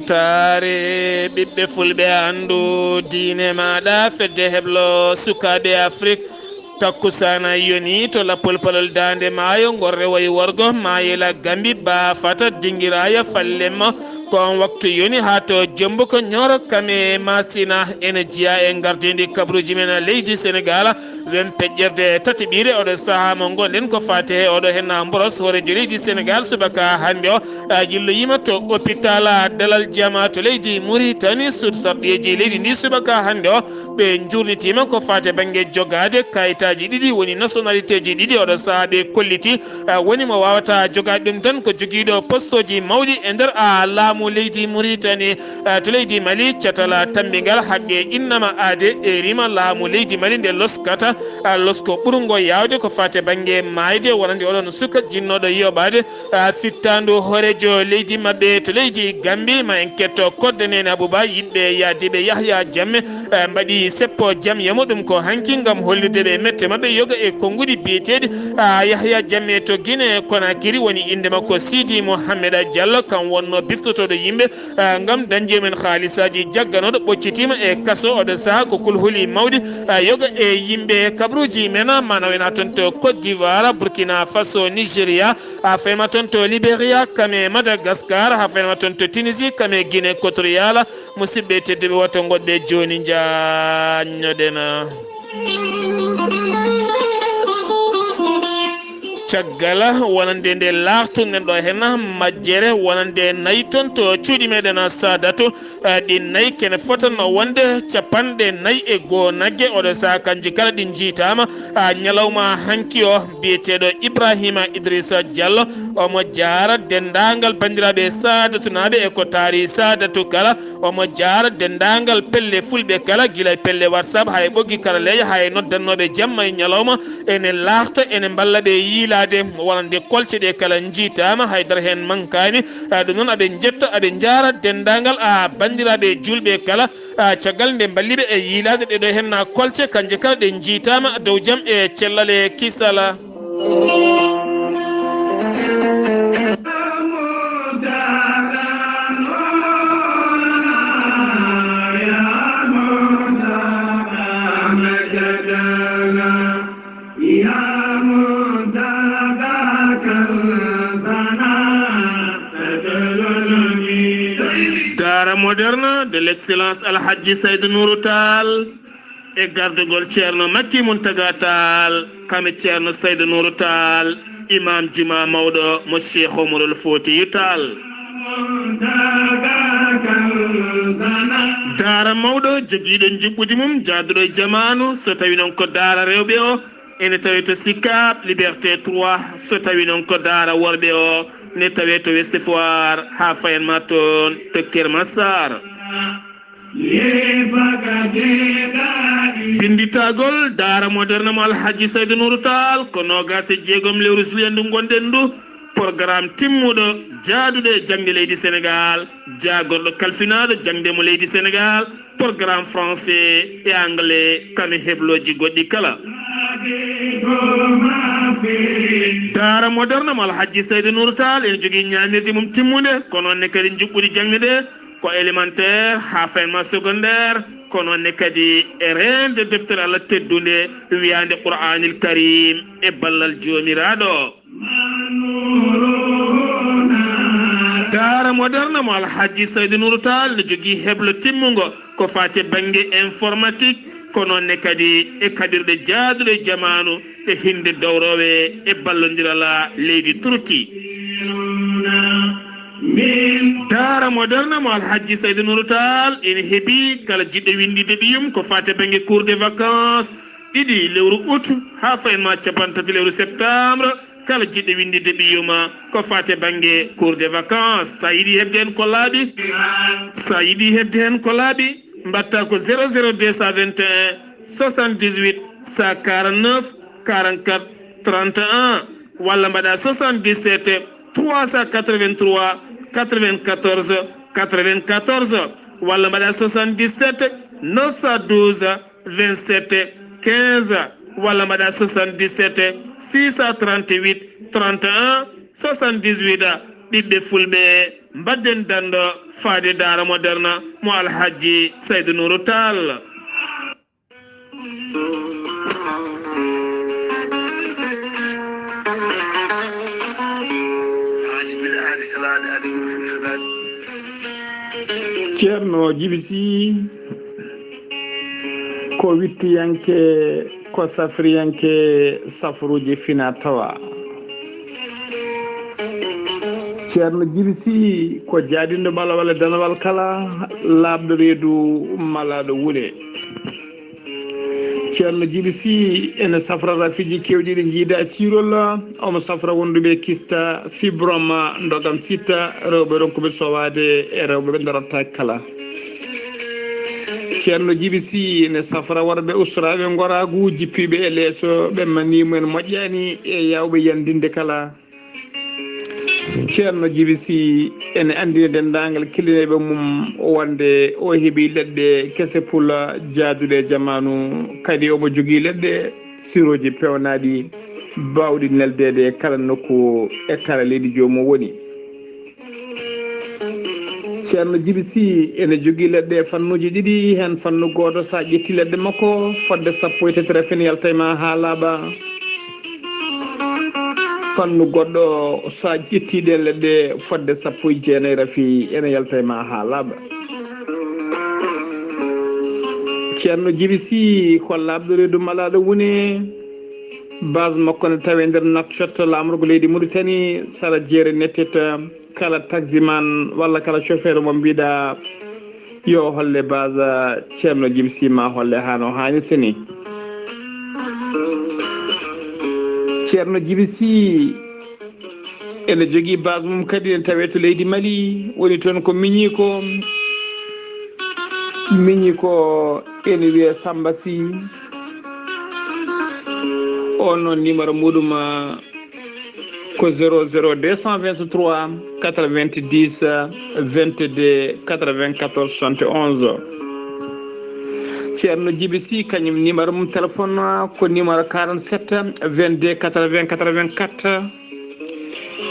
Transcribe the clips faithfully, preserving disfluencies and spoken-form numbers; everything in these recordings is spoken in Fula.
Taare ɓiɓɓe fulɓe, anndu diine maaɗa, fedde heblo sukaaɓe Afrik. Takkusaana yoni to lappol palol Daande Maayo, ngol rewoyi worgo, Maayela Gambi, Baafata, Dingiraaya, Fallemma. Ko on waktu yoni haa to Jombo ko Ñooro Kame Masina. Ene jeyaa e ngardiindi kabruuji men leydi Senegaal. Wen peƴƴerde tataɓiire oɗo sahaa mo ngonɗen ko faati he oɗo henna mboros hooreejo leydi Senegaal subaka hannde o, a, jilloyiima to hôpital, a, Dalal Jama to leydi Mauritanie. Suudu sarɗiyeeji leydi ndi subaka hannde o, ɓe njuurnitiima ko faati bannge jogaade kayitaaji ɗiɗi, woni nationalitéji ɗiɗi. Oɗo sahaa ɓe kolliti, a, woni mo waawata jogaade ɗum tan ko jogiiɗo postooji mawɗi e nder, a, laamu leydi Mauritanie. Eh, to leydi Mali, catal tammbingal haqqe innama aade e rima laamu leydi Mali nde loskata, eh, losko ɓurngo yaawde ko faati bannge maayde, wonande oɗon suka jinnooɗo yoɓaade, eh, fittaandu hooreejo leydi maɓɓe to leydi Gambi. Ma en ketto kodde Neene Abuba, yiɗɓe yahdiiɓe Yahya Jammeh, eh, mbaɗi seppo jam yamo ɗum ko hanki ngam hollirde ɓe mette maɓɓe yoga e konnguɗi biyeteeɗi, eh, Yahya Jammeh to Guinée Conakry, woni innde makko Sidi Mohamed Diallo, kam wonno biftotooɗo yimɓe, ah, ngam dañde men haalisaaji jagganooɗo ɓoccitiima e kaso. Oɗo sahaa ko kulhuli mawɗi, ah, yoga e yimɓe kabruuji men, ah, ma nawena toon to Côte d'Ivoire, Burkina Faso, Nigeria, haa fayma toon to Liberia, kame Madagascar, haa fayma toon to Tunisie, kame Guinée Équatoriale. Musidɓe tedduɓe, woto ngoɗ ɓe jooni, njaanñoɗen. Caggal wonande nde laartuɗen ɗo heen majjere wonande nayi toon to cuuɗi meɗen Saadatu, eh, ɗi nayi kene fotano wonde capanɗe nayi e goo nagge. Oɗo sahaa kanji kala ɗi njiitaama, ah, ñalawma hanki o. Biyeteeɗo Ibrahima Idrissa Diallo, omo jaara denndaangal banndiraaɓe Saadatunaaɓe e ko taari Saadatu kala. Omo jaara denndaangal pelle fulɓe kala, gila e pelle WhatsApp, haa e ɓoggi karaleeje, haa e noddannooɓe jamma e ñalawma, ene laarta, ene mballa ɓe yiilaade, wonande kolce ɗe kala njiitaama, haydara heen mankaani. Ah, ɗum noon, aɓe njetta, aɓe njaara denndaangal, ah, banndiraaɓe juulɓe kala, ah, caggal nde mballi ɓe e yiilaade ɗe ɗo heen na kolce, kanje kala ɗe njiitaama dow jam e cellal e kisal. Daara moderne de l'excellence Alhaji Saïd Nourou Tall. E gardugol Ceerno Makki Muntaga Taal, kame Ceerno Saydu Nuuru Taal, Imaam Jumaa mawɗo mo Cheikh Omarul Fotiyu Taal. Daara mawɗo jogiiɗo njuɓɓudi mum, jaaduɗo e jamaanu, so tawi noon ko daara rewɓe o, ene tawi to Sicap Liberté trois, so tawi noon ko daara worɓe o, ne tawi to Ouest Foire, haa fayan ma toon to Keur Massar. Binnditagol daara moderne mo Alhaji Saydu Nuuru Taal ko noogaas e jeegom lewru juillet ndu ngonɗen ndu. Programme timmuɗo jaaduɗo e jaŋde leydi Senegaal, jaagorɗo kalfinaaɗo jaŋde mo leydi Senegaal, programme français e anglais, kame heblooji goɗɗi kala. Daara moderne mo Alhaji Saydu Nuuru Taal ene jogii ñaamirde mum timmunde, ko noon ne kadi njuɓɓudi jaŋde nde. Ko élémentaire haa fayan ma secondaire, ko noon ne kadi e reende deftere Allah teddunde wiyaande Qur'aanil Kariim e ballal Joomiraaɗo. Daara moderne mo Alhaji Saydu Nuuru Taal ne jogii heblo timmungo ko faati e bannge informatique, ko noon ne kadi e kaɓirɗe jaaduɗe jamaanu ɗe hinnde dowrowe e ballondiral leydi Turki. Daara moderne mo Alhaji Saydu Nuuru Taal ene heɓi kala jiɗɗo winnditde ɓiyum ko faati e bannge cours de vacances, ɗiɗi lewru août haa fayan ma capanɗe tati lewru septembre. Kala jiɗɗo winnditde ɓiyum ko faati e bannge cours de vacances. So a yiɗi heɓde heen ko laaɓi, so a yiɗi heɓde heen ko laaɓi, mbaɗta ko zéro zéro deux cent vingt et un soixante-dix-huit cent quarante-neuf quarante-quatre trente et un, walla mbaɗa soixante-dix-sept trois cent quatre-vingt-trois quatre-vingt-quatorze quatre-vingt-quatorze, walla mbaɗa soixante-dix-sept neuf cent douze vingt-sept quinze, walla mbaɗa soixante-dix-sept six cent trente-huit trente et un soixante-dix-huit. Ɓiɓɓe fulɓe, Mbadden dando faade Daara Moderne mo Alhaji Saydu Nuuru Taal. Ceerno Jibi Sii, ko wittiyanke, ko safriyanke safruuji fina tawa. Ceerno Jibi Sii, ko jaadinɗo ɓalawal e danawal kala, laaɓɗo reedu malaaɗo wule. Ceerno Jibi Sii ene safra rafiiji keewɗi ɗi njiida ciirol, omo safra wonduɓe kista fibrome ndogam sitta, rewɓe ronkuɓe sowaade e rewɓe ɓe darattaaki kala. Ceerno Jibi Sii ene safra worɓe ustoraaɓe ngoraagu, jippiiɓe e leeso, ɓe manii mumen moƴƴaani e yaawɓe yandinde kala. Ceerno Jibi Sii ene anndina denndaangal kilineeɓe mum wonde o heɓii leɗɗe kese pula jaaduɗe e jamaanu, kadi omo jogii leɗɗe sirooji peewnaaɗi baawɗi neldeede e kala nokku e kala leydi joomum woni. Ceerno Jibi Sii ene jogii leɗɗe e fannuuji ɗiɗi, heen fannu gooto, so a ƴettii leɗɗe makko, fodde sappo e tati rafi ene yalta e ma haa laaɓa. Fannu goɗɗo, so a ƴettii ɗeen leɗɗe, fodde sappo e jeenayi rafi ene yalta e ma haa laaɓa. Ceerno Jibi Sii ko laaɓɗo reedu malaaɗo wune. Base makko ne tawi e nder Nouakchott, laamorgo leydi Mauritanie, sara jeere Nettete. Kala taximan walla kala chauffeur mo mbiɗa yo holle base Ceerno Jibi Sii, ma holle haa no haanirta ni. Ceerno Jibi Sii ene jogii base mum kadi, ene tawee to leydi Mali, woni toon ko miñiiko. Miñiiko ene wiyee Samba Sii. On noon numéro muɗum, ah, ko zéro zéro deux cent vingt-trois quatre-vingt-dix vingt-deux quatre-vingt-quatorze soixante et onze. Ceerno Jibi Sii, kañum numéro mum téléphone ko numéro quarante-sept vingt-deux quatre-vingts quatre-vingt-quatre.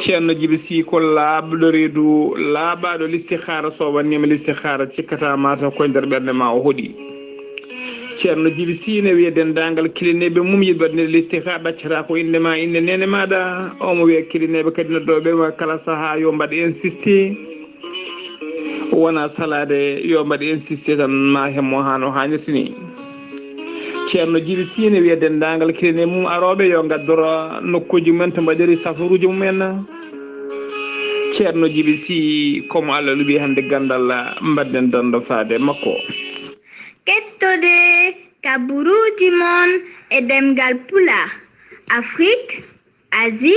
Ceerno Jibi Sii ko laaɓɗo reedu, laaɓaaɗo listihaara. So wannima listihaara, cikkata mataw ko nder ɓernde ma o hoɗi. Ceerno Jibi Sii ne wiya denndaangal kilineeɓe mum yiɗ waɗnde listihaara, ɗaccata ko innde ma, innde neene maaɗa. Omo wiya kilineeɓe kadi noddooɓe ma kala sahaa yo mbaɗ insisté. Wona salaade, yo mbaɗ insisté tan, ma hemmo haa no haanirta ni. Ceerno Jibi Sii ne wiya denndaangal kilineeɓe mum arooɓe yo ngaddoro nokkuuji mumen to mbaɗiri safaruuji mumen. Ceerno Jibi Sii, ko mo Allah luɓi hannde ganndal, mbaɗden dando faade makko. Kettode kaburuuji mon e ɗemngal Pulaar, Afrique, Asie,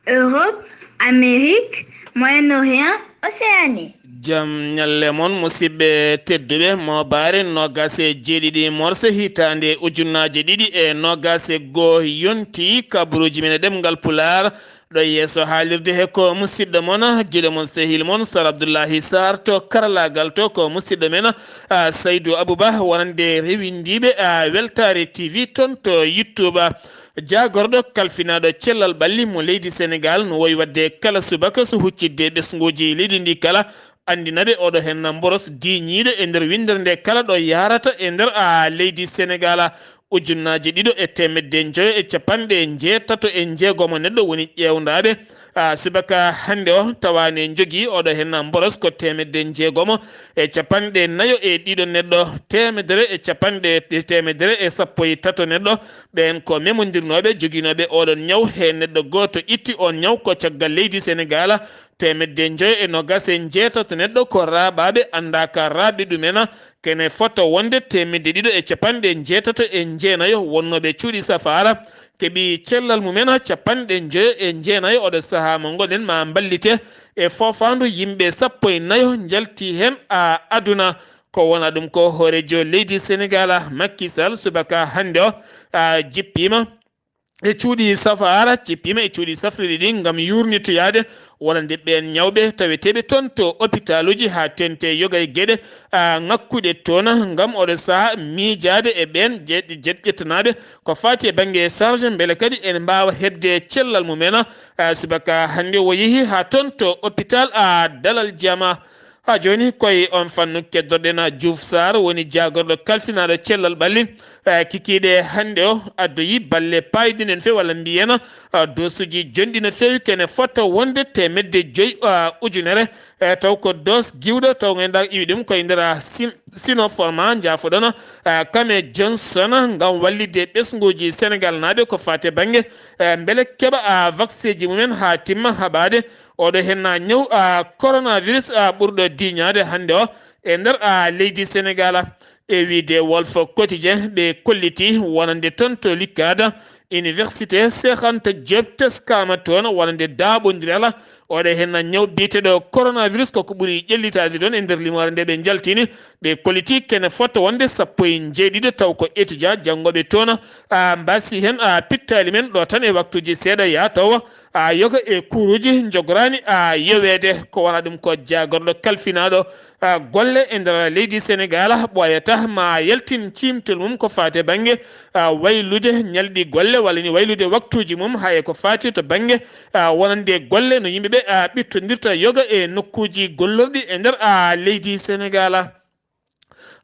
Europe, Amérique, Moyen-Orient, Océanie. Jam ñalle mon, musidɓe tedduɓe. Moobaare noogaas e jeeɗiɗi morse hitaande ujunnaaje ɗiɗi e noogaas e goo yonti kaburuuji men e ɗemngal Pulaar. Ɗo yeeso haalirde he ko musidɗo mon, giɗo mon, sehil mon, Sar Abdullahi Sarr to karalaagal to, ko musidɗo men, a, Saydu Abuba, wonande rewindiiɓe, a, Weltaare T V toon to YouTube. Jaagorɗo kalfinaaɗo cellal ɓalli mo leydi Senegaal no wowi waɗde kala subaka so huccidde ɓesnguuji leydi ndi kala, anndina ɓe oɗo henna mboros diiñiiɗo e nder winndere nde kala ɗo yahrata e nder, a, leydi Senegaal. Ujunnaaje ɗiɗo e teemedde njoyo e capanɗe njeetato e njeegomo neɗɗo woni ƴeewndaaɓe, a, subaka hannde o, tawa ne njogii oɗo henna mboros ko teemedde njeegomo e capanɗe nayo e ɗiɗo neɗɗo, teemedere e capanɗe, teemedere e sappo e tato neɗɗo. Ɓeen ko memondirnooɓe joginooɓe oɗon ñaw. He neɗɗo gooto itti on ñaw ko caggal leydi Senegaal, teemedde njoyo e noogaas e njeetato neɗɗo ko raaɓaaɓe anndaaka raaɓɓe ɗumen. Kene fota wonde teemedde ɗiɗo e capanɗe njeetato e njeenayo wonnooɓe cuuɗi safaara keɓi cellal mumen capanɗe njoyo e njeenayo. Oɗo sahaa mo ngonɗen ma mballite e foofaandu yimɓe sappo e nayo njalti heen, a, aduna. Ko wona ɗum ko hooreejo leydi Senegaal, Macky Sall, subaka hannde o, a, jippiima. e cuuɗi safaara, cippiima e cuuɗi safrirɗi ɗi ngam yuurnitoyaade wonande ɓeen ñawɓe taweteeɓe toon to opitaaluuji haa teeŋti e yoga e geɗe, a, ŋakkuɗe toon ngam oɗo sahaa miijaade e ɓeen jeɗ-, jeɗ-, ƴettanaaɓe ko faati e bannge charge, mbele kadi ene mbaawa heɓde cellal mum en. A, subaka hannde o yehi haa toon to opitaal, a, Dalal Jama. Haa jooni, ko e oon fannu keddoɗen Juuf Saar, woni jaagorɗo kalfinaaɗo cellal ɓalli, eh, kikiiɗe hannde o addoyi balle paayɗe no feewi, walla mbiyen, eh, doosuuji jonɗi no feewi, kene fota wonde teemedde joyi, eh, ujunere, eh, taw ko doos giwɗo, taw ngannduɗaa iwi ɗum ko e nder, ah, Sin-, Sinopharm, njaafoɗon, eh, kam e Johnson, ngam wallitde ɓesnguuji Senegaalnaaɓe ko faati e bannge, eh, mbele keɓa, ah, vakseeji mumen haa timma haɓaade. Oɗo henna ñaw, a, coronavirus, a, ɓurɗo diiñaade hannde o e nder, a, leydi Senegaal. E wiyde Walf Quotidien, ɓe kolliti wonande toon to likkaada Université Cheikh Anta Diop teskaama toon wonande daaɓondiral. Oɗo henna ñaw biyeteeɗo coronavirus koko ɓuri ƴellitaade toon e nder limoore nde ɓe njaltini. Ɓe kolliti kene fota wonde sappo e njeeɗiɗo taw ko étudiant janngooɓe toon, a, mbasi heen, a, pittaali men ɗo tan e waktuuji seeɗa yaa taw a, yoga e kuuruuji njogoraani, a, yoweede. Ko wona ɗum ko jaagorɗo kalfinaaɗo, a, golle e nder leydi Senegaal ɓooyata ma yaltin ciimtol mum ko faati e bannge, a, waylude ñalɗi golle walla ni waylude waktuuji mum haa e ko faati to bannge, a, wonande golle no yimɓe ɓe, a, ɓittondirta yoga e nokkuuji gollorɗi e nder, a, leydi Senegaal.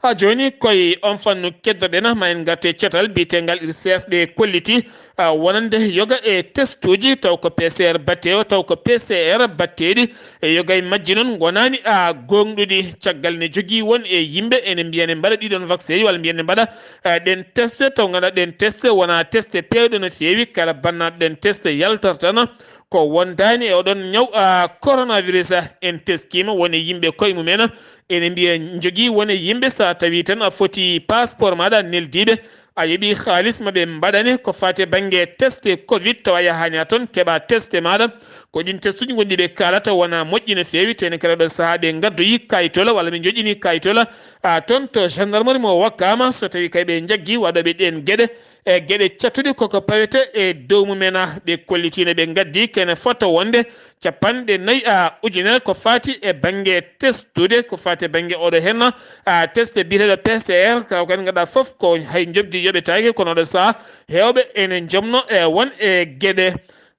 Haa jooni, ko e oon fannu keddoɗen, ma en ngarte e catal biyeteengal URSEEF, ɓe kolliti, a, wonande yoga e testuuji, taw ko P C R batteewo, taw ko P C R batteeɗi, e yoga e majji noon ngonaani, a, goongɗuɗi. Caggal ne jogii won e yimɓe ene mbiya ne mbaɗa ɗiɗon vakseeji walla mbiya ne mbaɗa, a, ɗeen teste, taw ngannduɗaa ɗeen teste wonaa teste peewɗe no feewi, kala bannaaɗo ɗeen teste yaltortana ko wondaani e oɗon ñaw, a, coronavirus. En teskiima won e yimɓe koye mumen ene mbiya njogii won e yimɓe, so a tawi tan a foti passeport maaɗa neldiiɓe, a yoɓi haalis ma ɓe mbaɗane ko faati e bannge teste covid, tawa yahaani a toon keɓa teste maaɗa. Ko ɗin testuuji ngonɗi ɓe kaalata wona moƴƴi no feewi, tene kala ɗo sahaa ɓe ngaddoyi kayitola walla ɓe joƴƴini kayitola, a, toon to gendarmerie mo Wakkaama, so tawi kay ɓe njaggi waɗooɓe ɗeen geɗe, e geɗe cattuɗe koko pawete e dow mumen. Ɓe kollitiino ɓe ngaddi kene fota wonde capanɗe nayi, a, ujunere ko faati e bannge testude, ko faati e bannge oɗo henna, a, teste biyeteeɗo P C R, taw kadi ngannduɗaa fof ko hay njoɓdi yoɓetaake, kono oɗo sahaa heewɓe ene njomno e won e geɗe.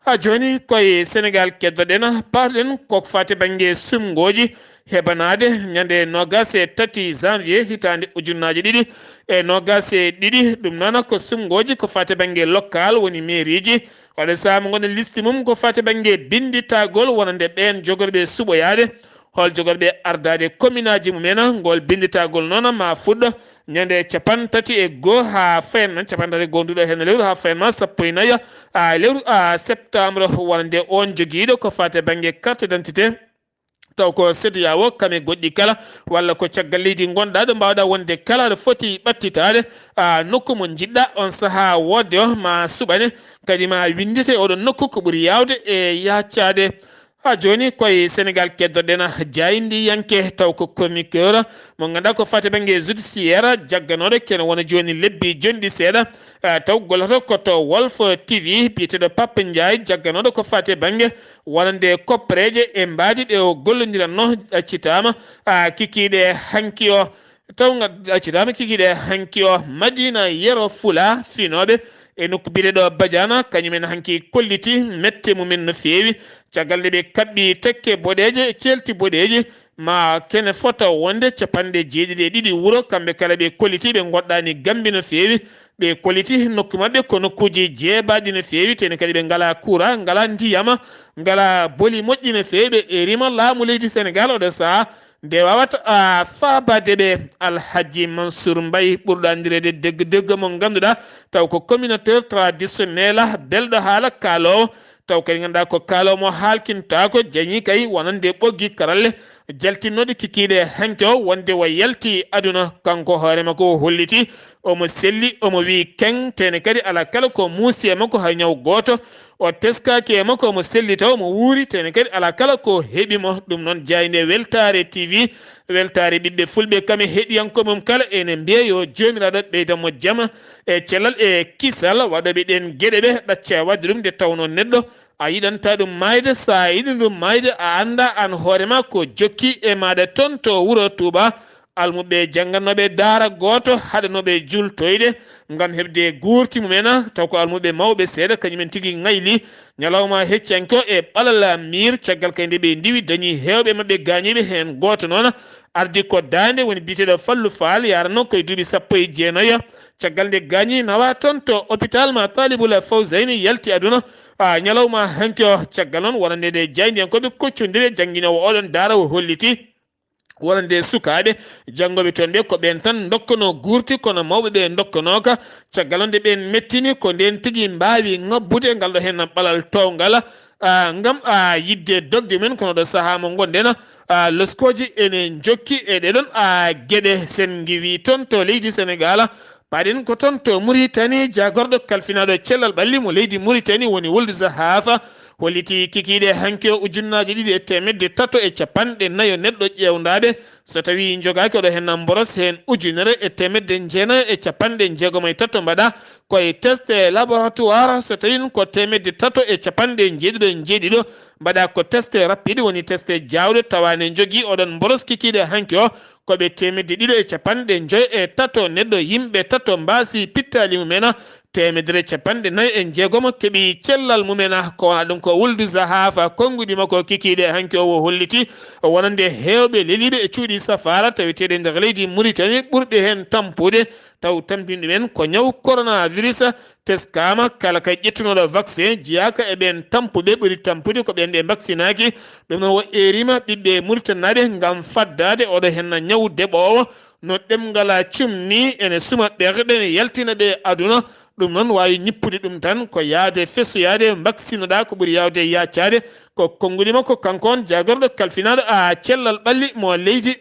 Haa jooni, ko e Senegaal keddoɗen, paarɗen koko faati bannge suɓngooji heɓanaade ñande noogaas e tati janvier hitaande ujunnaaje ɗiɗi e noogaas e ɗiɗi. Ɗum noon ko suɓngooji ko faati bannge local, woni mairieji. Oɗo sahaa mo ngonɗen liste mum ko faati bannge binnditagol wonande ɓeen jogorɓe suɓoyaade. Hol jogorɓe ardaade kominaaji mumen? Ngol binnditagol noon ma fuɗɗo ñande capanɗe tati e goo haa fayan ma, capanɗe tati e goo nduɗo heen lewru haa fayan ma sappo e nayi, a, lewru, a, septembre, wonande oon jogiiɗo ko faati bannge carte d'identité, taw ko C E D E A O, kam e goɗɗi kala, walla ko caggal leydi ngonɗaa ɗo mbaawɗaa wonde kala aɗa foti ɓattitaade, a, nokku mo njiɗɗaa on sahaa woodde o ma suɓane, kadi ma winndite oɗon nokku ko ɓuri yaawde e yahcaade. Haa jooni, ko e Senegaal keddoɗen jaayndiyanke, taw ko chroniqueur mo ngannduɗaa ko faati bannge judiciaire, jagganooɗo kene wona jooni lebbi jonɗi seeɗa, a, taw golloto ko to Walf T V, biyeteeɗo Papa Ndiaye, jagganooɗo ko faati bannge wonande koppereeje e mbaadi ɗe o gollondiranno accitaama, a, kikiiɗe hanki o. Taw nga accitaama kikiiɗe hanki o. Madina Yero Fula finooɓe e nokku biyeteeɗo Badiana, kañumen hanki kolliti mette mumen no feewi. Caggal nde ɓe kaɓɓi tekke boɗeeje, ceelti boɗeeji, ma kene fota wonde capanɗe jeeɗiɗi e ɗiɗi wuro, kamɓe kala ɓe kolliti ɓe ngoɗɗaani Gambi no feewi. Ɓe kolliti nokku maɓɓe ko nokkuuji jeebaaɗi no feewi, tene kadi ɓe ngalaa courant, ngalaa ndiyam, ngalaa boli moƴƴi no feewi. Ɓe rima laamu leydi Senegaal oɗo sahaa nde wawata, a, faabaade ɓe. Alhaji Mansour Mbaye, ɓurɗo anndireede deggo deggo mo ngannduɗaa taw ko communateur traditionnel, belɗo haala, kaaloowo, taw kadi ngannduɗaa ko kaaloowo mo haalkintaako, jañi kay wonande ɓoggi karalle jaltinnoɗe kikiiɗe hanki o wonde o yalti aduna. Kanko hoore makko o holliti Omo selli, omo wiyi keŋ, tene kadi alaa kala ko muusi e makko hay ñaw gooto. O teskaaki e makko, omo selli taw omo wuuri, tene kadi alaa kala ko heɓi mo. Ɗum noon, jaaynde Weltaare T V, weltaare ɓiɓɓe fulɓe, kam e heɗiyankooɓe mum kala, ene mbiya yo Joomiraaɗo ɓeydan mo jama e cellal e kisal. Waɗooɓe ɗeen geɗe ɓe ɗacca e waɗde ɗum, nde tawnoo neɗɗo a yiɗanta ɗum maayde, so a yiɗi ɗum maayde, a annda aan hoore ma ko jokki e maaɗa toon to wuro Tuuba. Almuɓɓe janngannooɓe daara gooto, haɗanooɓe jultoyde ngam heɓde guurti mumen, taw ko almuɓɓe mawɓe seeɗa, kañumen tigi ŋayli ñalawma heccanke o e ɓalal miir. Caggal kay nde ɓe ndiwi, dañi heewɓe maɓɓe gaañiiɓe, heen gooto noon ardi ko daande, woni biyeteeɗo Fallu Faal, yaranoo ko e duuɓi sappo e jeenayo. Caggal nde gaañi nawa toon to hôpital Matalibul Fawzayni, yalti aduna, a, ñalawma hanki o. Caggal noon, wonande nde jaayndiyankooɓe koccondire, jannginoowo oɗon daara o holliti wonande sukaaɓe janngooɓe toon ɓe ko ɓeen tan ndokkanoo guurti, kono mawɓe ɓe ndokkanooka. Caggal noon nde ɓeen mettini, ko ndeen tigi mbaawi ŋabbude ngal ɗo heen ɓalal toowngal, a, ngam, a, yiɗde dogde men. Kono ɗo sahaa mo ngonɗen, a, loskooji ene njokki e ɗee ɗoon, a, geɗe. Sen ngiwii toon to leydi Senegaal, paɗen ko toon to Muritani, jaagorɗo kalfinaaɗo cellal ɓalli mo leydi Muritani woni Wuld Zahaafa, holliti kikiiɗe hanki o ujunnaaji ɗiɗi e teemedde tato e capanɗe nayo neɗɗo ƴeewndaaɓe. So tawii njogaaki oɗo heen mboros, heen ujunere e teemedde jeenayo e capanɗe jeegom e tato mbaɗa ko e test laboratoire. So tawii ko teemedde tato e capanɗe jeeɗiɗo e jeeɗiɗo mbaɗa ko test rapide, woni test jaawɗo, tawa ne njogii oɗon mboros kikiiɗe hanki o. Ko ɓe teemedde ɗiɗo e capanɗe njoy e tato neɗɗo, yimɓe tato mbaasi pittaali mumen, teemedere capanɗe nayo e jeegom keɓi cellal mumen. Ko wona ɗum ko Wuld Zahaafa, konnguɗi makko kikiiɗe hanki o, o holliti wonande heewɓe leliiɓe e cuuɗi safaara taweteeɗe nder leydi Muritani, ɓurɓe heen tampude, taw tampini ɗumen ko ñaw coronavirus. Teskaama, kala kay ƴettunooɗo vaccin jeyaaka e ɓeen tampuɓe, ɓuri tampude ko ɓeen ɓe mbaksinaaki. Ɗum noon, o eerima ɓiɓɓe Muritaninaaɓe ngam faddaade oɗo heen ñaw deɓoowo, no ɗemngal a cumni, ene suma ɓerɗe, ene yaltina ɓe aduna. Ɗum noon, waawi ñippude ɗum tan ko yahde fesoyaade, mbaksinoɗaa, ko ɓuri yaawde yaacaade. Ko konnguɗi makko, kanko on jaagorɗo kalfinaaɗo a cellal ɓalli mo leydi,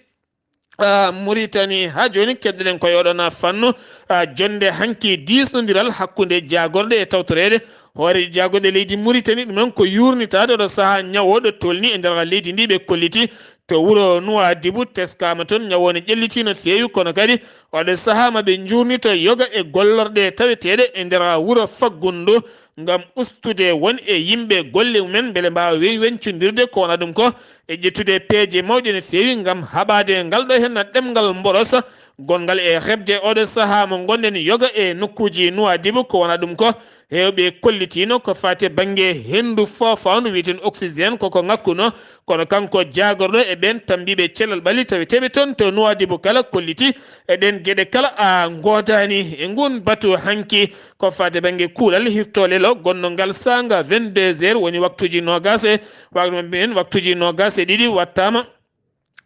a, Muritani. Haa jooni, keddoɗen ko e oɗon a fannu, a, jonnde hanki diisnondiral hakkunde jaagorɗe e tawtoreede hooreejo jaagorɗe leydi Muritani. Ɗum noon ko yuurnitaade oɗo sahaa ñaw o ɗo tolni e nder leydi ndi, ɓe kolliti to wuro Nuwaadibu, teskaama toon ñaw o ne ƴelliti no feewi, kono kadi oɗo sahaa ma ɓe njuurnito yoga e gollorɗe taweteeɗe e nder wuro Faggundu ngam ustude won e yimɓe golle mumen mbele mbaawa weñ-, weñcondirde, ko wona ɗum ko e ƴettude peeje mawɗe no feewi ngam haɓaade ngal ɗo heen ɗemngal mboros gonngal e heɓde oɗo sahaa mo ngonɗen yoga e nokkuuji Nuwaadibu. Ko wona ɗum ko heewɓe kollitiino ko faati bannge henndu foofaandu wiyeten oxygène, koko ŋakkuno, kono kanko jaagorɗo e ɓeen tambiiɓe cellal ɓalli taweteeɓe toon to Nuwaadibu kala kolliti e ɗeen geɗe kala a ngoodaani e nguun batu hanki. Ko faati bannge kuulal hirtoolelo gonnongal saanga vingt-deux heures, woni waktuuji noogaas e, wa-, waktuuji noogaas e ɗiɗi wattaama,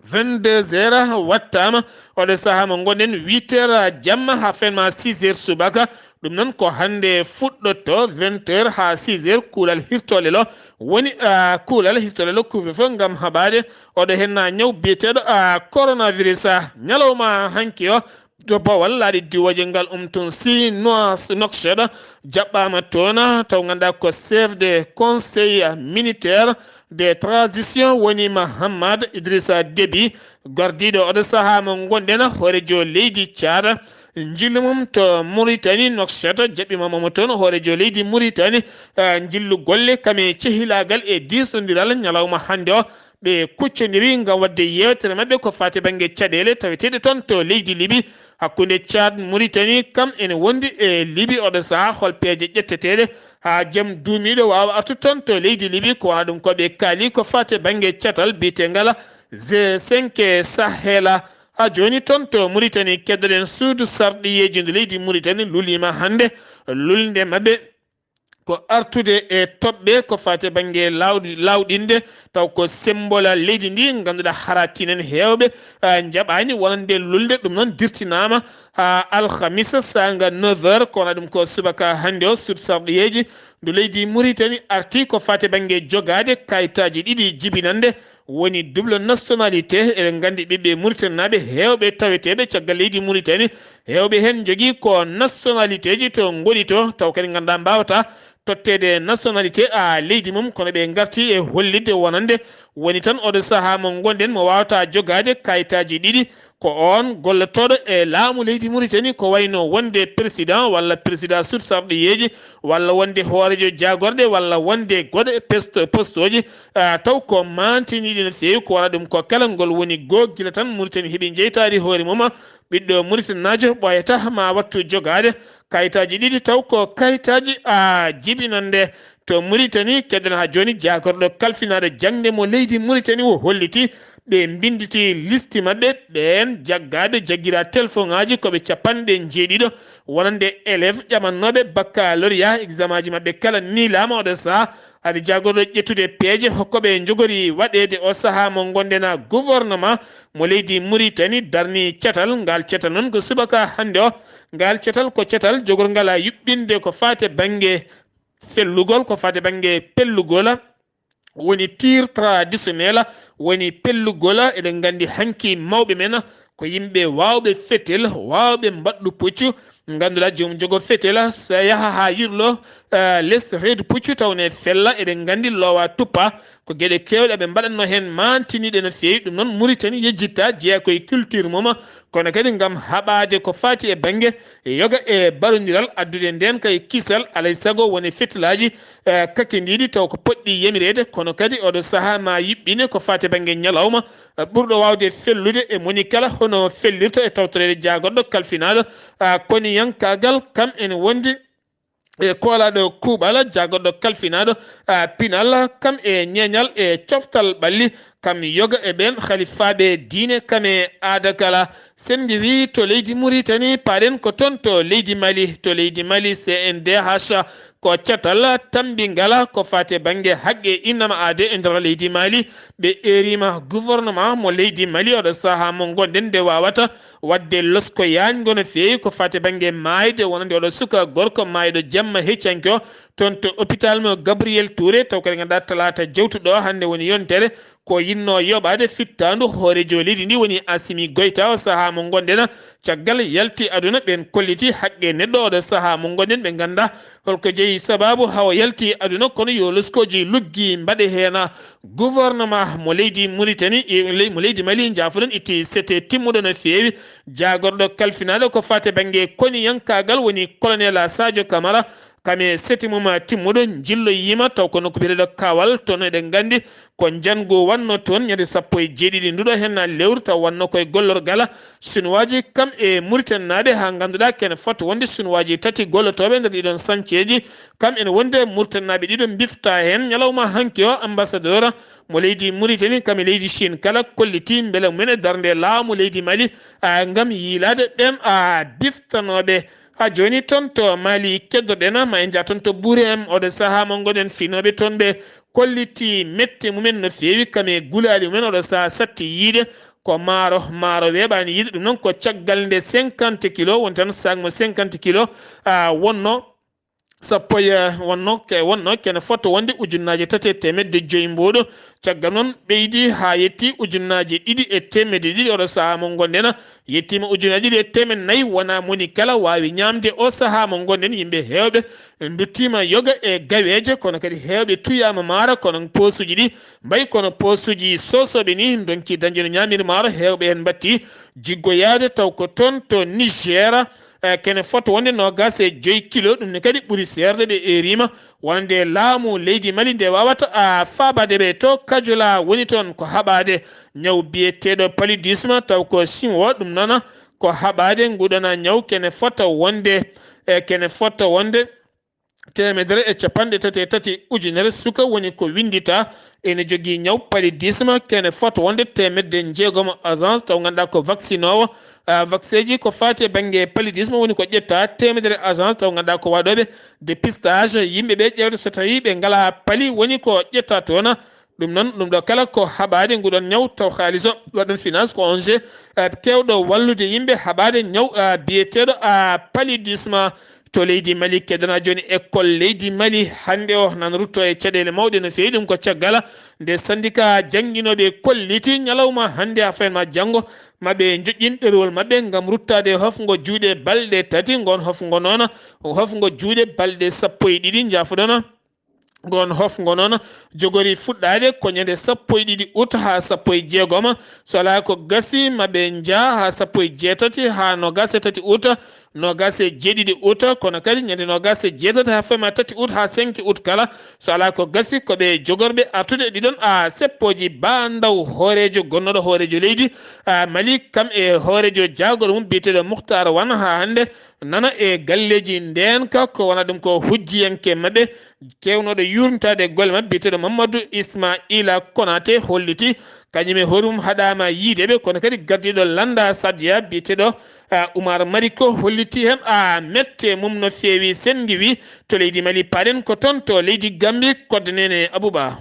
vingt-deux heures wattaama, oɗo sahaa mo ngonɗen, huit heures jamma haa fenma six heures subaka. Ɗum noon ko hannde fuɗɗotto, vingt heures haa six heures, kuulal hirtoolelo woni, a, kuulal hirtoolelo couvre-feu ngam haɓaade oɗo heen ñaw biyeteeɗo, a, coronavirus. Ñalawma hanki o, to Bawal, laaɗe diwooje ngal um toon si Noa-, Nouakchott, jaɓɓaama toon, taw ngannduɗaa ko chef de conseil militaire de transition woni Mahamad Idrissa Déby, gardiiɗo oɗo sahaa mo ngonɗen, hooreejo leydi Tchad. Njillu mum to Mauritanie, Nouakchott, jaɓɓiima mo toon, hooreejo leydi Mauritanie, eh, njillu golle kam e cehilaagal e diisnondiral ñalawma hannde o. Ɓe kuccondiri ngam waɗde yeewtere maɓɓe ko faati bannge caɗeele taweteeɗe toon to leydi Libi, hakkunde Tchad, Mauritanie, kam ene wondi e Libi oɗo sahaa. Hol peeje ƴetteteeɗe haa jam duumiiɗo waawa artude toon to leydi Libi? Ko wona ɗum ko ɓe kaali ko faati bannge catal biyetengal G cinq Sahel. Haa jooni toon to Mauritanie, keddoɗen suudu sarɗiyeeji ndu leydi Mauritanie luliima hannde. Lulnde maɓɓe ko artude e toɓɓe ko faati bannge laawɗi-, laawɗinde, taw ko semmbola leydi ndi, ngannduɗaa hara tinen heewɓe, ah, njaɓaani wonande lulnde. Ɗum noon dirtinaama haa alhamisa saanga neuf heures, ko wona ɗum ko subaka hannde o, suudu sarɗiyeeji ndu leydi Mauritanie arti ko faati bannge jogaade kayitaaji ɗiɗi jibinannde woni double nationalité. Eɗen nganndi ɓiɓɓe Muritaninaaɓe heewɓe taweteeɓe caggal leydi Muritani, heewɓe heen njogii ko nationalitéeji to ngoni to, taw kadi nganndaa mbaawataa totteede nationalité a leydi mum, kono ɓe ngarti e hollitde wonande woni tan oɗo sahaa mo ngonɗen mo waawataa jogaade kayitaaji ɗiɗi, ko oon gollotooɗo e laamu leydi Muritani, ko wayno wonde président walla président sursarɗiyeeji walla wonde hooreejo jaagorɗe walla wonde goɗe poste, postooji, ah, taw ko maantiniiɗi no feewi. Ko waɗa ɗum ko kala ngol woni goo gila tan Muritani heɓi jeytaari hoore mum, ɓiɗɗo Muritaninaajo ɓooyata ma wattu jogaade kayitaaji ɗiɗi taw ko kayitaaji a jibinande to Muritani. Kedden haa jooni jaagorɗo kalfinaaɗo jaŋde mo leydi Muritani o holliti ɓe mbinnditi listi maɓɓe ɓeen jaggaaɓe jaggira telefoŋaaji ko ɓe capanɗe njeeɗiɗo wonande élève ƴamannooɓe baccalauréat examen aji maɓɓe kala niilaama oɗo sahaa. Aɗa jaagorɗo ƴettude peeje hokkoɓe njogori waɗeede o sahaa mo ngonɗen a gouvernement mo leydi Muritani darni catal. Ngal catal noon ko subaka hannde o. Ngal catal ko catal jogorngal a yuɓɓinde ko faate bannge fellugol, ko faate bannge pellugol, woni tir traditionnel, woni pellugol. Eɗen nganndi hanki mawɓe men ko yimɓe waawɓe fetel, waawɓe mbaɗɗu puccu, ngannduɗaa joom jogo fetel, so yaha haa yirlo, eh, les reedu puccu taw ne fella, eɗen nganndi loowa tuppa, ko geɗe keewɗe ɓe mbaɗatno heen maantiniiɗe no feewi. Ɗum noon Muritani yejjitta jeyaa ko e culture mum, kono kadi ngam haɓaade ko faati e bannge yoga e barondiral addude ndeen kay kisal, alay sago woni fetelaaji, eh, kakindiiɗi taw ko poɗɗi yamireede, kono kadi oɗo sahaa ma yuɓɓine ko faati e bannge ñalawma, eh, ɓurɗo waawde fellude e moni kala hono fellirta e tawtoreede jaagorɗo kalfinaaɗo, ah, koniyankaagal kam ene wondi e koolaaɗo kuuɓal, jaagorɗo kalfinaaɗo, ah, pinal, kam e ñeeñal e coftal ɓalli, kam yoga e ɓeen halifaaɓe diine, kam e aada kala. Sen ngiwii to leydi Muritani, paaɗen ko toon to leydi Mali. To leydi Mali, C N D H ko catal tammbingal ko faati e bannge haqqe innama aade e nder leydi Mali. Ɓe eeriima gouvernement mo leydi Mali oɗo sahaa mo ngonɗen nde waawata waɗde losko yaañgo no feewi ko faati e bannge maayde wonande oɗo suka gorko maayɗo jamma heccanke o toon to hôpital mo Gabriel Touré, taw kadi ngannduɗaa talaata jewtuɗo o hannde woni yontere ko yinnoo yoɓaade fittaandu hooreejo leydi ndi woni Assimi Goïta o sahaa mo ngonɗen caggal yalti aduna ɓeen kolliti haqqe neɗɗo oɗo sahaa mo ngonɗen ɓe nganndaa holko jeyi sabaabu hawa yalti aduna kono yo loskooji luggi mbaɗe heen. Gouvernement mo leydi Muritani, e, ley-, mo leydi Mali, njaafoɗen, itti sete timmuɗo no feewi. Jaagorɗo kalfinaaɗo ko faati e bannge koniyankaagal woni Colonel Sadio Camara. Kam e sete mum timmuɗo njilloyiima, taw ko nokku biyeteeɗo Kawal, toon eɗen nganndi ko njanngu wannoo toon ñande sappo e jeeɗiɗi nduɗo heen lewru, taw wannoo koye gollorgal Sinuwaaji kam e Muritaninaaɓe, haa ngannduɗaa kene fota wonde Sinuwaaji tati gollotooɓe nder ɗiɗon sañceeji. Kam ene wonde Muritaninaaɓe ɗiɗo mbifta heen ñalawma hanki o. Ambassadeur mo leydi Muritani kam e leydi Chine kala kolliti mbele mumen e darnde laamu leydi Mali, a, ngam yiilaade ɓeen, a, biftanooɓe. Haa jooni toon to Mali keddoɗen, ma en njah toon to Bureem, oɗo sahaa mo ngonɗen finooɓe toon ɓe kolliti mette mumen no feewi kam e gulaali mumen oɗo sahaa satti yiide ko maaro, maaro weeɓaani yiide. Ɗum noon ko caggal nde cinquante kilo woni tan sac mo cinquante kilo, a, wonno sappo e, wonno ke-, wonno kene fota wonde ujunnaaje tati e teemedde joyi mboɗo. Caggal noon ɓeydi haa yetti ujunnaaje ɗiɗi e teemedde ɗiɗi. Oɗo sahaa mo ngonɗen yettiima ujunnaaje ɗiɗi e teemedde nayi. Wonaa moni kala waawi ñaamde. O sahaa mo ngonɗen yimɓe heewɓe nduttiima yoga e gaweeje, kono kadi heewɓe tuyaama maaro, kono poosuuji ɗi mbayi kono poosuuji soosooɓe ni, ndonki dañde no ñaamiri maaro. Heewɓe heen mbatti jiggoyaade taw ko toon to Niger, eh, kene fota wonde noogaas e joyi kilo. Ɗum ne kadi ɓuri seerde. Ɓe eeriima wonande laamu leydi Mali nde waawata, a, faabaade ɓe to Kajola woni toon ko haɓaade ñaw biyeteeɗo paludisme, taw ko sim o. Ɗum noon ko haɓaade nguɗana ñaw kene fota wonde, e kene fota wonde teemedere e capanɗe tati e tati ujunere suka woni ko winndita ene jogii ñaw paludisme, kene fota wonde teemedde njeegomo agence taw ngannduɗaa ko vaccinoowo, a, vaccin ji ko faati e bannge paludisme woni ko ƴetta teemedere agence taw ngannduɗaa ko waɗooɓe dépistage yimɓe ɓe ƴeewde so tawii ɓe ngalaa pali woni ko ƴetta toon. Ɗum noon, ɗum ɗo kala ko haɓaade nguɗon ñaw taw haalis o waɗɗon finance ko O N G, eh, keewɗo wallude yimɓe haɓaade ñaw, eh, biyeteeɗo, eh, paludisme. to leydi Mali. Keddana jooni école leydi Mali hannde o nan rutto e caɗeele mawɗe no feewi. Ɗum ko caggal nde syndicat jannginooɓe kolliti ñalawma hannde haa feen ma janngo maɓe njoƴƴin ɗerewol maɓɓe ngam ruttaade hofngo juuɗe balɗe tati. Ngon hofngo noon, hofngo juuɗe balɗe sappo e ɗiɗi, njaafoɗon. Ngon hofngo noon jogori fuɗɗaade ko ñande sappo e ɗiɗi ut haa sappo e jeegom. So alaa ko gasi, maɓe njaa haa sappo e jeetati, haa noogaas e tati ut, noogaas e jeeɗiɗi ut, kono kadi ñande noogaas e jeetati haa fema tati ut haa senki ut kala. So alaa ko gasi, ko ɓe jogorɓe artude ɗiɗon a seppooji ba ndaw hooreejo gonnooɗo hooreejo leydi, a, Mali, kam e hooreejo jaagorɗo mum biyeteeɗo Muhtar Wan haa hannde nana e galleeji ndeenka. Ko wona ɗum ko hujjiyanke maɓɓe keewnooɗo yuurnitaade golle maɓɓe biyeteeɗo Mamadou Ismaila Konaté holliti kañum e hoore mum haɗaama yiideɓe, kono kadi gardiiɗo lannda Sadia biyeteeɗo, a, Oumar Mariko holliti heen a mette mum no feewi. Sen ngiwi to leydi Mali, paɗen ko toon to leydi Gambi, kodde nene Abouba.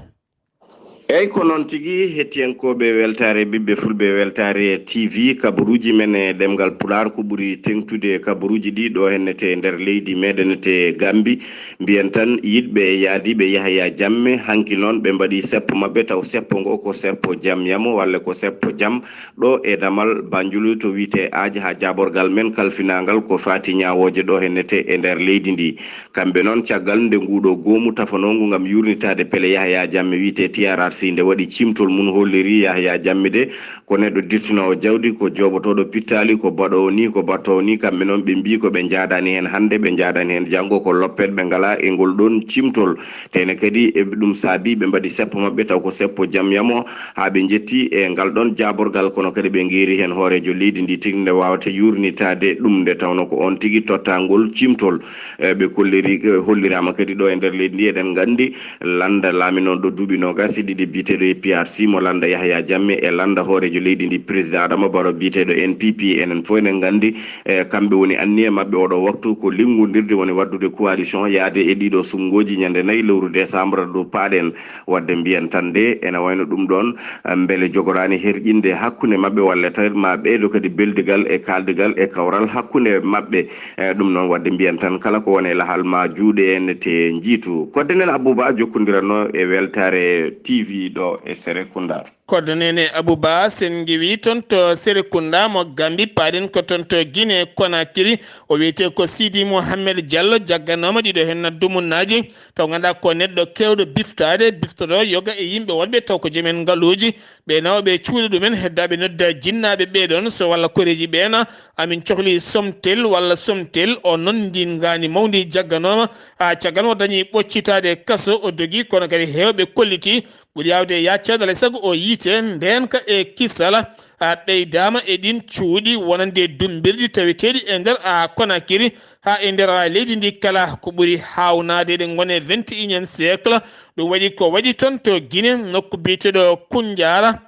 Eyyi, ko noon tigi, hettiyankooɓe weltaare ɓiɓɓe fulɓe, weltaare T V, kabaruuji men e ɗemngal Pulaar, ko ɓuri teeŋtude e kabaruuji ɗi ɗo hennete e nder leydi meɗen te Gambi. Mbiyen tan yiɗɓe e yaadiiɓe Yahaya Jamme, hanki noon ɓe mbaɗi seppo maɓɓe, taw seppo ngo ko seppo jam yamo walla ko seppo jam ɗo e damal Banjul to wiyetee Aaji haa jaaborgal men kalfinaangal ko faati ñaawooje ɗo hennete e nder leydi ndi. Kamɓe noon, caggal nde nguuɗo goomu tafanoongu ngam yuurnitaade pele Yahaya Jamme wiyetee T R R C nde waɗi ciimtol mum, holliri Yahaya Jamme de ko neɗɗo dirtinoowo jawdi, ko jooɓotooɗo pittaali, ko baɗoowo nii, ko battoowo nii. Kamɓe noon, ɓe mbii ko ɓe njaadaani heen hannde, ɓe njaadaani heen janngo, ko loppet ɓe ngalaa e ngol ɗoon ciimtol. Tee ne kadi, e ɗum saabii ɓe mbaɗi seppo maɓɓe, taw ko seppo jam yamo, haa ɓe njetti e ngal ɗoon jaaborgal, kono kadi ɓe ngeeri heen hooreejo leydi ndi tigi nde waawata yuurnitaade ɗum, nde tawnoo ko oon tigi tottaangol ciimtol. E, ɓe kolliri, e, holliraama kadi ɗo e nder leydi ndi, eɗen nganndi lannda laaminooɗo duuɓi noogaas e ɗiɗi biyeteeɗo A P R C mo lannda Yahaya Jamme e lannda hooreejo leydi ndi, Président Adama Barrow, biyeteeɗo N P P. Enen fof eɗen nganndi, e, kamɓe woni anniya maɓɓe oɗo waktu ko linngondirde, woni waɗdude coalition, yahde e ɗiɗo suɓngooji ñande nayi lewru décembre ɗo paaɗen. Waɗde mbiyen tan de, ene wayno ɗum ɗoon, e, mbele jogoraani herƴinde hakkunde maɓɓe, walla tawet ma ɓeydo kadi beldigal e kaaldigal e kawral hakkunde maɓɓe. E, ɗum noon, waɗde mbiyen tan, kala ko woni e lahal ma juuɗe en te njiitu. Kodde nen Abouba jokkondiranno e weltaare T V ɗo e Serekunda. Kodde nen Abouba, sen ngiwi toon to Serekunda mo Gambi, paaɗen ko toon to Guinée Conakry. O wiyetee ko Sidi Mohamed Diallo, jagganooma ɗiɗo heen dumunnaaji. Taw ngannduɗaa ko neɗɗo keewɗo biftaade, biftoɗo yoga e yimɓe wonɓe taw ko joom en ngaluuji. Ɓe nawa ɓe cuuɗa ɗumen, hedda ɓe nodda jinnaaɓe ɓee ɗoon, so walla koreeji ɓee na, amin cohli somtel walla somtel, o noon ndin ngaandi mawndi jagganooma, a, caggal mo dañi ɓoccitaade kaso, o dogi, kono kadi heewɓe kolliti, ɓuri yaawde yaaccade, alaa e sago o yiite, ndeenka e kisal, a, ɓeydaama e ɗin cuuɗi wonande dummbirɗi taweteeɗi e nder, a, Conakry, haa e nder leydi ndi kala. Ko ɓuri haawnaade, eɗen ngoni e vingt et unième siècle. Ɗum waɗi ko waɗi toon to Guinée, nokku biyeteeɗo Kunjaara.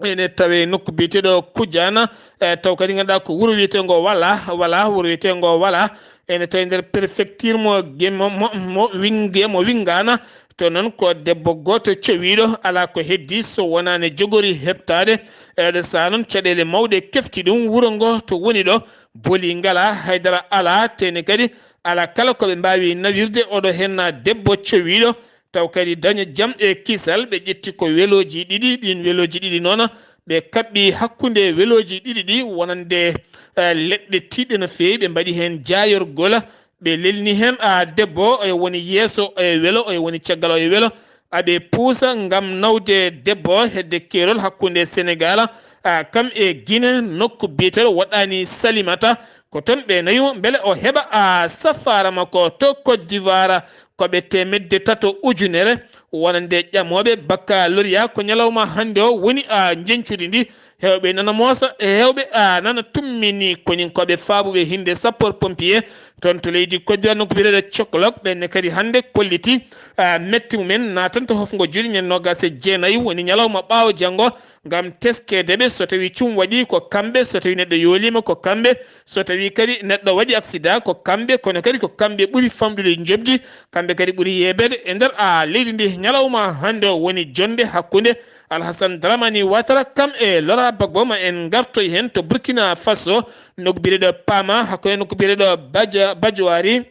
Ene tawee nokku biyeteeɗo Kujana, e, taw kadi ngannduɗaa ko wuro wiyeteengo Wala, Wala, wuro wiyeteengo Wala. Ene tawee nder préfecture mo Ge-, mo, mo, mo Winge-, mo Wingana. To noon ko debbo gooto cowiiɗo, alaa ko heddi so wonaani jogori heɓtaade. E, ɗo saa noon caɗeele mawɗe kefti ɗum wuro ngo to woni ɗo. Boli ngalaa, haydara alaa, tee ne kadi alaa kala ko ɓe mbaawi nawirde oɗo heen debbo cowiiɗo, taw kadi daña jam e kisal. Ɓe ƴetti ko welooji ɗiɗi, ɗiin welooji ɗiɗi noon, ɓe kaɓɓi hakkunde welooji ɗiɗi ɗi wonande, eh, leɗɗe tiiɗɗe no feewi, ɓe mbaɗi heen jaayorgol, ɓe lelni heen, a, debbo, oyo woni yeeso, oyo welo, oyo woni caggal, oyo welo. Aɓe puusa ngam nawde debbo hedde keerol hakkunde Senegaal, a, kam e Gine, nokku biyeteeɗo Waɗaani Salimata. Ko toon ɓe nawi mo mbele o heɓa, a, safaara makko to Côte d'Ivoire. Ko ɓe teemedde tato ujunere wonande ƴamooɓe baccalauréat ko ñalawma hannde o woni, a, njeñcudi ndi. Heewɓe nana moosa, e heewɓe, a, nana tummini koninkooɓe faabuɓe hinnde sapeur pompier toon to leydi Côte d'Ivoire, nokku biyeteeɗo Cokolok. Ɓenne kadi hannde kolliti, a, mette mumen naatanta hofngo juuɗe ñande noogaas e jeenayi, woni ñalawma ɓaawo janngo, ngam teskeede ɓe. So tawii cum waɗii, ko kamɓe. So tawii neɗɗo yooliima, ko kamɓe. So tawii kadi neɗɗo waɗi aksidaa, ko kamɓe. Kono kadi ko kamɓe ɓuri famɗude njoɓdi, kamɓe kadi ɓuri yeebeede e nder, a, leydi ndi. Ñalawma hannde o woni jonnde hakkunde Alhasan Dramani Watara kam e Lora Bagbo. Ma en ngartoy heen to Burkina Faso, nokku biyeteeɗo Pama, hakkunde nokku biyeteeɗo Baja-, Bajuwaari.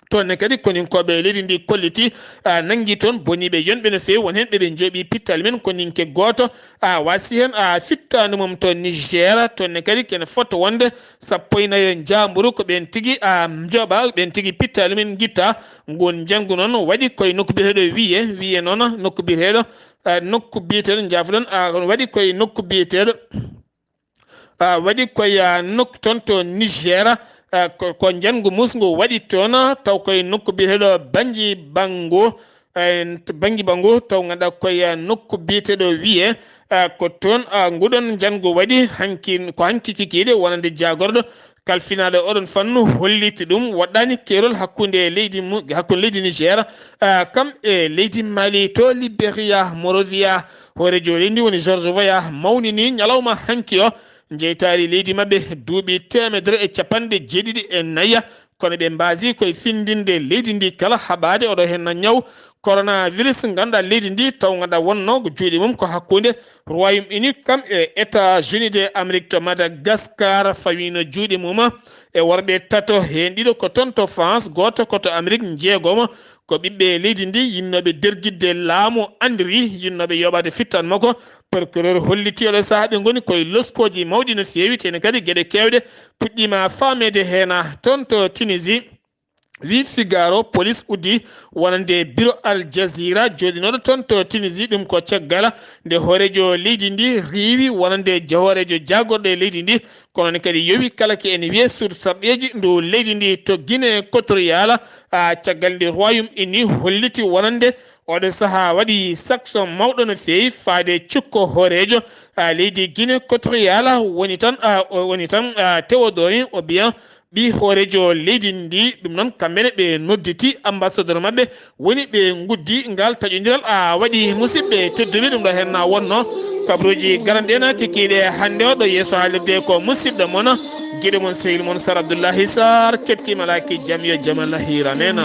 Toon ne kadi koninkooɓe leydi ndi kolliti, a, nanngi toon boniiɓe yonɓe no feewi. Won heen ɓe ɓe njooɓi pittaali mum, koninke gooto, a, wasi heen, a, fittaandu mum to Niger. Toon ne kadi kene fota wonde sappo e nayo njaamburu ko ɓeen tigi, a, njooɓa, ɓeen tigi pittaali mum ngitta. Nguun njanngu noon waɗi koye nokku biyeteeɗo Wiye, Wiye noon nokku biyeteeɗo, a, nokku biyeteeɗo, njaafoɗon, a, waɗi koye nokku biyeteeɗo, a, waɗi koye, a, nokku toon to Niger, a, ko, ko njanngu muusngu waɗi toon, taw koye nokku biyeteeɗo Bannji Banngo, a, to Bannji Banngo, taw ngannduɗaa koye, a, nokku biyeteeɗo Wiye, a, ko toon, a, nguɗon njanngu waɗi hanki, ko hanki kikiiɗe wonande jaagorɗo kalfinaaɗo oɗon fannu holliti ɗum, waɗɗaani keerol hakkunde leydi mu-, hakkunde leydi Niger, a, kam e leydi Mali. To Liberia, Monrovia, hooreejo leydi woni George Weah mawnini ñalawma hanki o njeytaari leydi maɓɓe duuɓi teemedere e capanɗe jeeɗiɗi e nayi. Kono ɓe mbaasi koye findinde leydi ndi kala haɓaade oɗo heen ñaw coronavirus, ngannduɗaa leydi ndi taw ngannduɗaa wonno ko juuɗe mum ko hakkunde Royaume-Uni kam e États-Unis de Amérique to Madagascar, fawino juuɗe mum e worɓe tato, heen ɗiɗo ko toon to France, gooto ko to Amérique, njeegomo ko ɓiɓɓe leydi ndi yinnooɓe dergidde laamu, anndiri yinnooɓe yoɓaade fittan makko. Procureur holliti oɗo sahaa ɓe ngoni koye loskooji mawɗi no feewi, tene kadi geɗe keewɗe puɗɗiima faameede heen. Toon to Tunisie, wi Figaro, police uddi wonande bureau Al Jazeera jooɗinooɗo toon to Tunisie. Ɗum ko caggal nde hooreejo leydi ndi riiwi wonande je-, hooreejo jaagorɗo e leydi ndi, kono ne kadi yowi kala ko ene wiyee suudu sarɗeeji ndu leydi ndi to Guinée Équatoriale, a, caggal nde Royaume-Uni holliti wonande oɗo sahaa waɗi sakso mawɗo no feewi faade cukko hooreejo, a, leydi Guinée Équatoriale woni tan, a, o woni tan, a, Théodore Obiang, ɓii hooreejo leydi ndi. Ɗum noon, kamɓe ne ɓe nodditi ambassadeur maɓɓe, woni ɓe nguddi ngal taƴondiral, a, waɗi musidɓe tedduɓe. Ɗum ɗo heen na wonno kabruuji garanɗe na kikiiɗe hannde o. Ɗo yeeso haalirde ko musidɗo mon, giɗo mon, sehil mon Sar Abdoullahi Sarr. Keɗkiima laaki jam, yo jam Allah hiiran en.